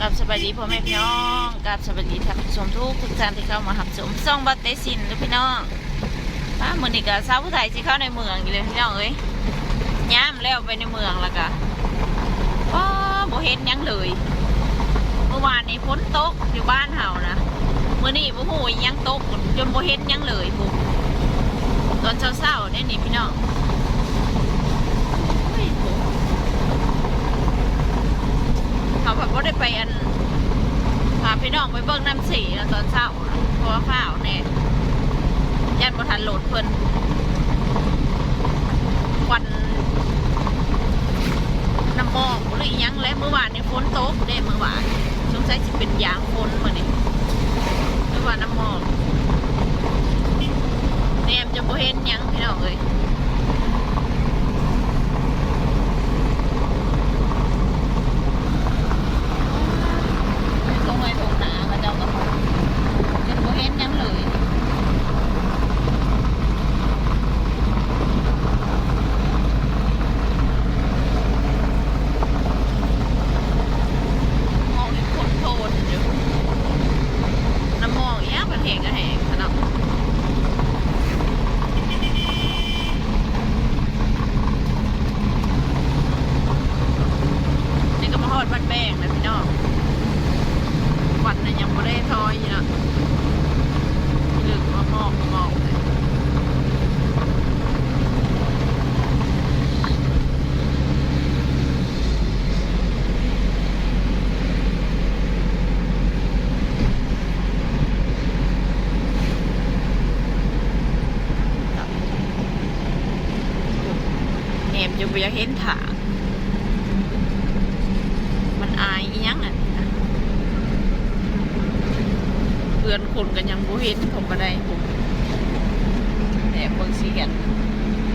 ກາບສະບາຍດີພໍ່ແມ່ພີ່ນ້ອງ ກາບສະບາຍດີທ່ານຜູ້ຊົມທຸກໆທ່ານທີ່ເຂົ້າມາຮັບຊົມຊ່ອງບາເຕຊິນເດີພີ່ນ້ອງ. ມາມື້ນີ້ກະສາວຜູ້ໄທຊິເຂົ້າໃນເມືອງອີກແລ້ວພີ່ນ້ອງເອີຍ. ຍາມແລ້ວໄປໃນເມືອງແລ້ວກະ ອໍ ບໍ່ເຫັນຫຍັງເລີຍ. ມື້ວານນີ້ຝົນຕົກຢູ່ບ້ານເຮົານະ ມື້ນີ້ບໍ່ຮູ້ອີ່ຫຍັງຕົກ ຈົນບໍ່ເຫັນຫຍັງເລີຍພຸ້ນ. ຕອນເຊົ້າໆ ເດ້ນີ້ພີ່ນ້ອງ. ໂອ້ຍ ເຮົາພັດບໍ່ໄດ້ໄປ ອັນ ພາພີ່ນ້ອງໄປເບິ່ງນ້ຳເສນະ ຕອນເຊົ້ານະ ເພາະວ່າຟ້າວແດ່ ຢ້ານບໍ່ທັນລົດເພິ່ນ. ຄວັນ ນ້ຳໝອກ ຫຼືອີ່ຫຍັງແຫຼະ. ມື້ວານນີ້ຝົນຕົກເດ້ ມື້ວານ ສົງໄສຊິເປັນຢາງຝົນມື້ນີ້ ຫຼືວ່ານ້ຳໝອກ. ແນມຈົນບໍ່ເຫັນຫຍັງພີ່ນ້ອງເອີຍ. ທົ່ງໄຮ່ທົ່ງນາເຂົາເຈົ້າກະ ຈົນບໍ່ເຫັນຫຍັງເລີຍ. ມອງເຫັນຄົນໂພດຢູ່ ນ້ຳໝອກອີ່ຫຍັງມັນແຫ້ງກະແຫ້ງຊະເນາະ. ນີ້ກະມາຮອດວັດແບງແລ້ວພີ່ນ້ອງ. ວັດນະຍັງບໍ່ໄດ້ຖອຍຢູ່ເນາະ ລຶກວ່າໝອກໝອກເລີຍ. ແນມຈົນບໍ່ຢາກເຫັນທາງ ມັນອາຍອີ່ຫຍັງຫັ້ນ. ເຮືອນຄົນກະຍັງບໍ່ເຫັນເຂົາປານໃດ ແບບເບິ່ງຊິເຫັນ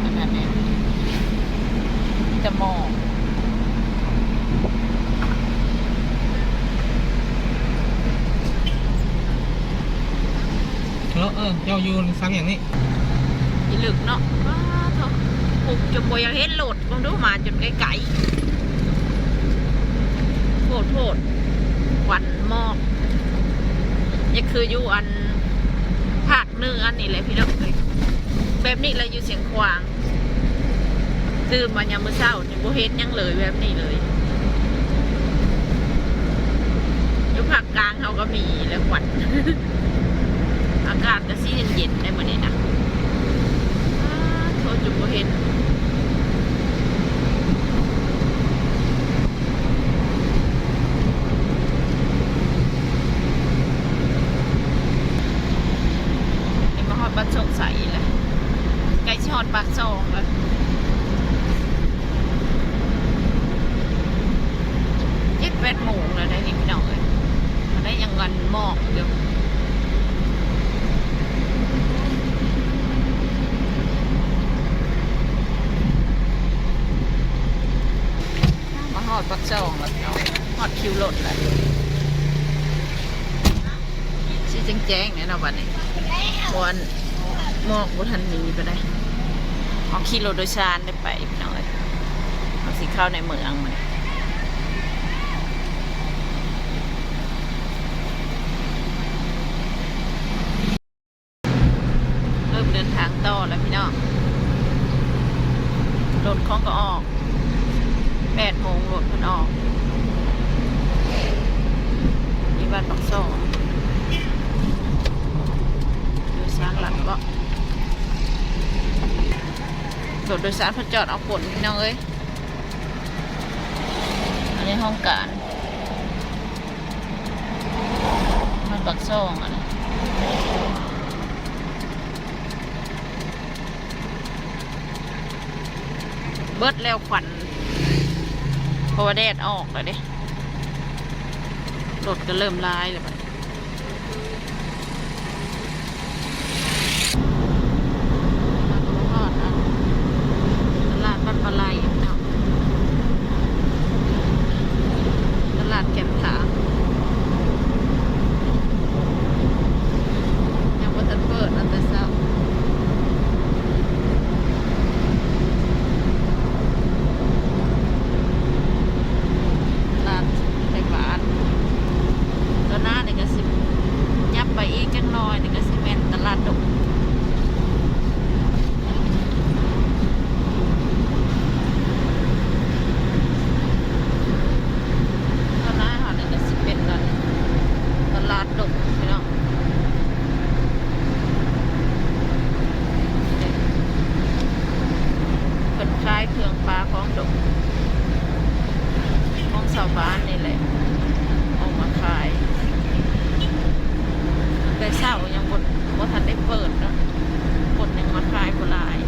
ອັນນັ້ນແດ່ ມີແຕ່ໝອກ. ເອີ ເອີ ເຈົ້າຢູ່ສັງຫຍັງນີ້? ອີ່ລຶກເນາະ ປາໂທ້ ປຸກຈົນບໍ່ຢາກເຫັນລົດ ເບິ່ງດູ ມາຈົນໄກໆ ໂພດໆ ຄວັນໝອກ. ຍັງຄືຢູ່ອັນພາກເໜືອອັນນີ້ແຫຼະພີ່ນ້ອງເອີຍ ແບບນີ້ແຫຼະຢູ່ຊຽງຂວາງ. ຕື່ນມາຍາມມື້ເຊົ້ານີ້ບໍ່ເຫັນຫຍັງເລີຍ ແບບນີ້ເລີຍ. ຢູ່ພາກກາງເຮົາກະມີແຫຼະຄວັນ ອາກາດກະຊິເຢັນໆ ໄດ໋ມື້ນີ້ນະ. ປາໂທ້ ຈົນບໍ່ເຫັນ. ນີ້ມາຮອດບ້ານໂຊກໄຊແລ້ວ ໃກ້ຊິຮອດປາກຊ່ອງແລ້ວ ເຈັດແປດໂມງແລ້ວເດ້ນີ້ພີ່ນ້ອງເອີຍ. ອັນນີ້ຍັງອັນໝອກຢູ່ ມາຮອດປາກຊ່ອງແລ້ວພີ່ນ້ອງ ຮອດຄິວລົດແລ້ວ. ຊິແຈ້ງໆ ແດ່ເນາະບັດນີ້ ບໍ່ອັນ ໝອກບໍ່ທັນມີປານໃດ. ເຮົາຂີ່ລົດໂດຍສານໄດ້ໄປພີ່ນ້ອງເອີຍ. ເຮົາຊິເຂົ້າໃນເມືອງມື້ນີ້. ເລີ່ມເດີນທາງຕໍ່ແລ້ວພີ່ນ້ອງ ລົດຂອງກະອອກ ແປດໂມງລົດເພິ່ນອອກ ຢູ່ບ້ານປາກຊ່ອງ. ໂດຍສານລັດເບາະ ລົດໂດຍສານເພິ່ນຈອດເອົາຝົນພີ່ນ້ອງເອີຍ. ອັນນີ້ຫ້ອງການ ມັນປາກຊ່ອງອັນນີ້ ເບິດແລ້ວຄວັນ ເພາະວ່າແດດອອກແລ້ວເດ້ ລົດກະເລີ່ມຫຼາຍແລ້ວບັດນີ້. ມາຮອດອັນຕະຫຼາດບ້ານປາໄລເນາະ ຕະຫຼາດແຄມທາງ ຍັງບໍ່ທັນເປີດເນາະ ແຕ່ເຊົ້າ ຕະຫຼາດໃນບ້ານ. ປານນີ້ແຫຼະ ອອກມາຂາຍ ແຕ່ເຊົ້າຍັງບໍ່ ບໍ່ທັນໄດ້ເປີດເນາະ ຄົນຍັງມາຂາຍບໍ່ຫຼາຍ.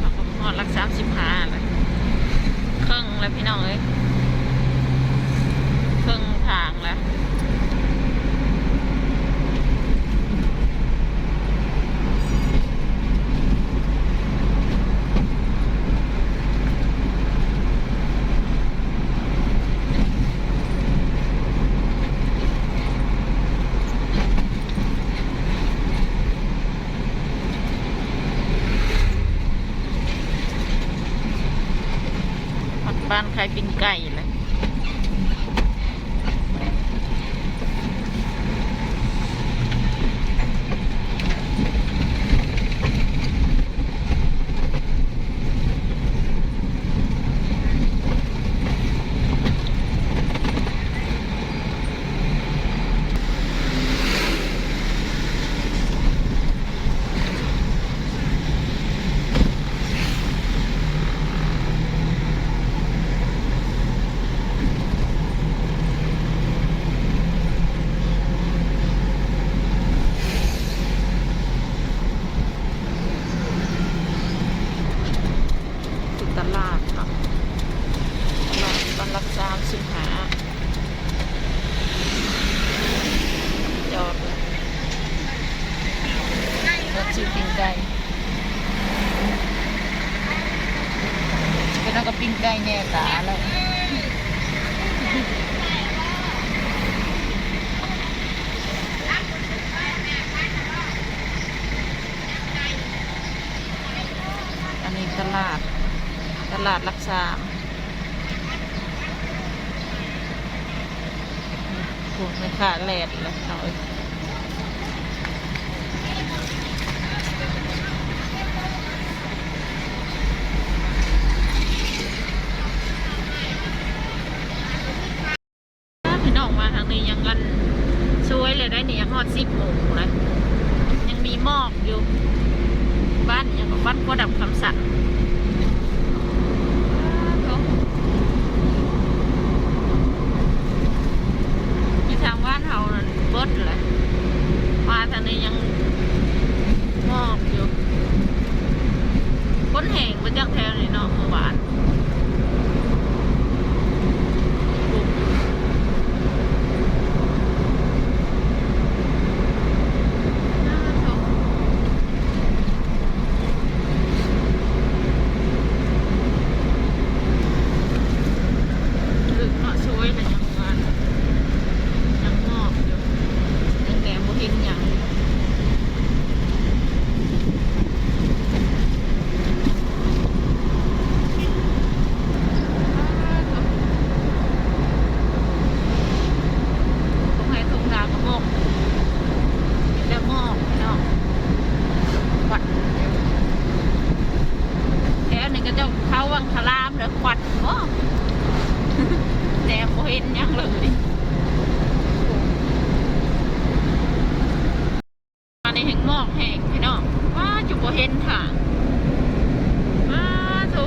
ເຮົາກໍມາຮອດຫຼັກສາມສິບຫ້າແລ້ວ ເຄິ່ງແລ້ວພີ່ນ້ອງເອີຍ ເຄິ່ງທາງແລ້ວ. ຮອດບ້ານຂາຍປີ້ງໄກ່ແລ້ວ. ຢູ່ຕະຫຼາດເນາະ ຕະຫຼາດບ້ານຫຼັກສາມສິບຫ້າ ຈອດ ຈອດຊື້ປີ້ງໄກ່ ເປັນເອົາກັບປີ້ງໄກ່ແນ່ຕາແລ້ວ. ອັນນີ້ຕະຫຼາດ ຕະຫຼາດຫຼັກສາມ ພວກແມ່ຄ້າແລ່ນແລ້ວເນາະ. ພີ່ນ້ອງ ມາທາງນີ້ຍັງ ອັນ ສວຍເລີຍໄດ໋ນີ້ ຍັງຮອດສິບໂມງແລ້ວ ຍັງມີໝອກຢູ່ ບ້ານຫຍັງກໍ ບ້ານຂົວດຳຄຳສັນ ຢູ່ທາງບ້ານເຮົານັ້ນເບິດແຫຼະ ມາທາງນີ້ຍັງໝອກຢູ່. ຄົນແຮງບໍ່ຈັກແຖວນີ້ເນາະ ມື້ວານ. ລຶກເນາະ ສວຍແລ້ວຍັງວ່າ ຍັງໝອກຢູ່ ຍັງແນມບໍ່ເຫັນຫຍັງ. ທົ່ງໄຮ່ທົ່ງນາກໍໝອກ ມີແຕ່ໝອກເນາະ ຄວັນ. ແຖວນີ້ເຂົາເຈົ້າເຂົ້າວັງຄະລາມແລ້ວ ຄວັນບໍ່ ແນມບໍ່ເຫັນຫຍັງເລີຍ. ອັນນີ້ແຮ່ງໝອກແຮງພີ່ນ້ອງ ວ້າ ຈົນບໍ່ເຫັນທາງ ວ້າ ໂທ້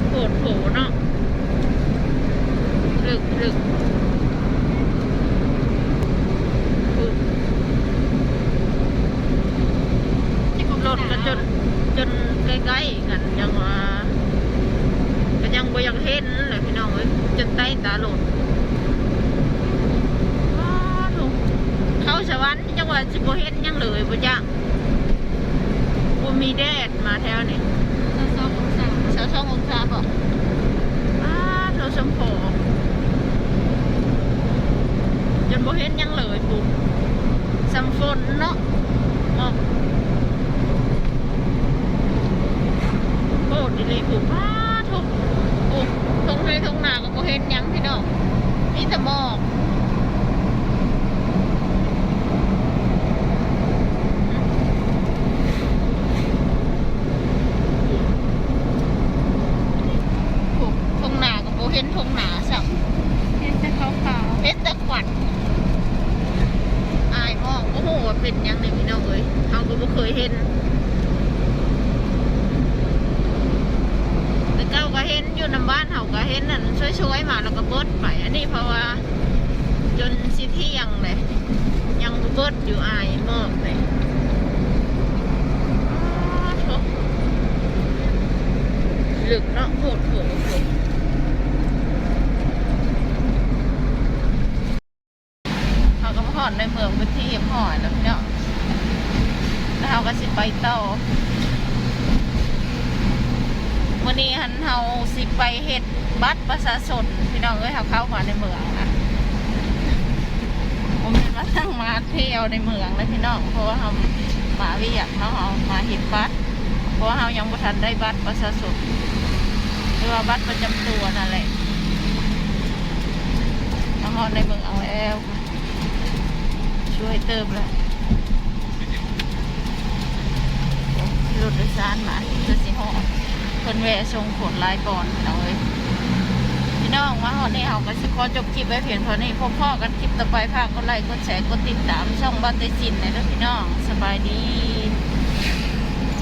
ໂພດໂພເນາະ ເລິກ ເລິກ ໂອ້ ລົດກໍຈົນ ຈົນໃກ້ໆ ກັນ ຍັງວ່າ ກໍຍັງບໍ່ຢາກເຫັນແຫຼະພີ່ນ້ອງເອີຍ ຈົນໃຕ້ຕາໂລດ. ວ້າ ໂທ້ ເຂົ້າສະຫວັນ ຍັງວ່າຊິບໍ່ເຫັນຫຍັງເລີຍບໍ່ຈັກ ບໍ່ມີແດດມາແຖວນີ້ ຊາວສອງອົງສາ ຊາວສອງອົງສາບໍ? ອ້າ ໂທ້ ສົມພໍ ຈົນບໍ່ເຫັນຫຍັງເລີຍພຸ້ນ ສ່ຳຝົນເນາະ ໝອກ ໂພດອີ່ຫຼີພຸ້ນ ອ້າ ໂທ້ ໂອ້ ທົ່ງໄຮ່ທົ່ງນາກໍບໍ່ເຫັນຫຍັງພີ່ນ້ອງ ມີແຕ່ໝອກ. ໂອ້ ທົ່ງນາກໍບໍ່ເຫັນທົ່ງນາຊ້ຳ ເຫັນແຕ່ຂາວໆ ເຫັນແຕ່ຄວັນ. ເປັນຫຍັງນີ້ພີ່ນ້ອງເອີຍ ເຮົາກໍບໍ່ເຄີຍເຫັນ. ແຕ່ເກົ່າກໍເຫັນຢູ່ນຳບ້ານເຮົາ ກໍເຫັນອັນຊ່ວຍໆມາ ແລ້ວກໍເບິດໄປ. ອັນນີ້ເພາະວ່າຈົນຊິທ່ຽງເລີຍ ຍັງບໍ່ເບິດຢູ່ ອາຍມອບເລີຍ. ອ້າໂທ້ ເລິກເນາະ ໂພດໂພ. ເຮົາກໍມາຮອດໃນເມືອງເປັນທີ່ຮຽບຮ້ອຍແລ້ວພີ່ນ້ອງ ແລ້ວເຮົາກໍຊິໄປຕໍ່. ມື້ນີ້ຫັ້ນເຮົາຊິໄປເຮັດບັດປະຊາຊົນພີ່ນ້ອງເອີຍ. ເຮົາເຂົ້າມາໃນເມືອງນະ ບໍ່ແມ່ນວ່າທາງມາທ່ຽວໃນເມືອງນະພີ່ນ້ອງ ເພາະວ່າເຮົາມາວຽກເນາະ ເຮົາມາເຮັດບັດ ເພາະວ່າເຮົາຍັງບໍ່ທັນໄດ້ບັດປະຊາຊົນ ຫຼືວ່າບັດປະຈຳຕົວນັ້ນແຫຼະ. ມາຮອດໃນເມືອງເອົາແອວ ຊ່ວຍເຕີບແຫຼະ ໂອ້ ຂີ່ລົດໂດຍສານມາ ຄືຊິຮອດ ເພິ່ນແວ່ສົ່ງຄົນຫຼາຍກ່ອນພີ່ນ້ອງເອີຍ. ພີ່ນ້ອງ ມາຮອດນີ້ເຮົາກໍຊິຂໍຈົບຄລິບໄວ້ພຽງເທົ່ານີ້ ພົບພໍ້ກັນຄລິບຕໍ່ໄປ ຝາກກົດໄລ ກົດແຊ ກົດຕິດຕາມຊ່ອງບ່າວເຕຊິນແດ່ເດີພີ່ນ້ອງ. ສະບາຍດີ.